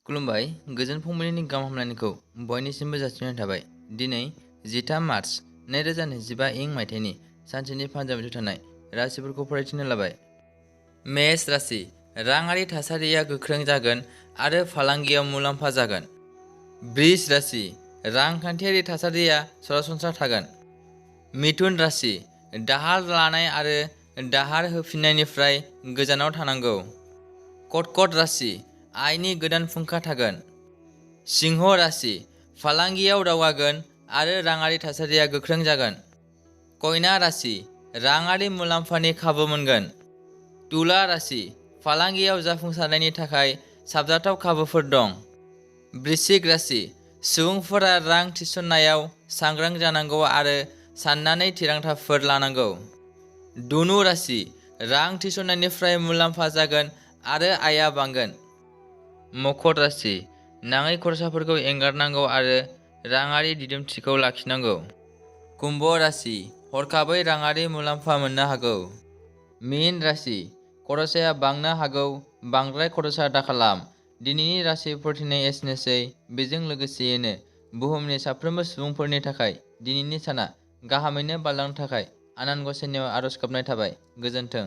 खुलुमबाय गोजोन फुंबिलिनि गाहाम हामलायनायखौ बयनिसिमबो जासिनाय थाबाय। दिनै 13 मार्च 2025 इं मायथाइनि सानसेनि पान्जाबाव थानाय राशिफोरखौ फरायथिनो लाबाय। मेष राशि राङारि थासारिया गोख्रों जागोन आरो फालांगियाव मुलाम्फा जागोन। बृष राशि रांखान्थियारि थासारिया सरासनस्रा थागोन। मिथुन राशि दाहार लानाय आरो दाहार होफिन्नायनिफ्राय गोजानाव थानांगौ। कर्कट राशि आयनि गोदान फुंखा थागोन। सिंह राशि फालांगियाव दावगागोन आरो राङारि थासारिया गोख्रों जागोन। कन्या राशि राङारि मुलाम्फानि खाबु मोनगोन। तुला राशि फालांगियाव जाफुंसारनायनि थाखाय साबजाथाव खाबुफोर दं। वृश्चिक राशि सुबुंफोरा रां थिसननायाव सांग्रां जानांगौ आरो साननानै थिरांथाफोर लानांगौ। धनु राशि रां थिसननायनिफ्राय मुलाम्फा जागोन आरो आयआ बांगोन। मकर राशि नाङै खरसाफोरखौ एंगारनांगौ आरो राङारि दिदोमथिखौ लाखिनांगौ। कुम्भ राशि हरखाबै राङारि मुलाम्फा मोननो हागौ। मीन राशि खरसाया बांनो हागौ, बांद्राय खरसा दाखालाम। दिनैनि राशि फरायथिनाय एसेनोसै। बेजों लोगोसेयैनो बुहुमनि साफ्रोमबो सुबुंफोरनि थाखाय दिनैनि साना गाहामैनो बारलांनो थाखाय आनान गसाइनियाव आरज गाबनाय थाबाय। गोजोन्थों।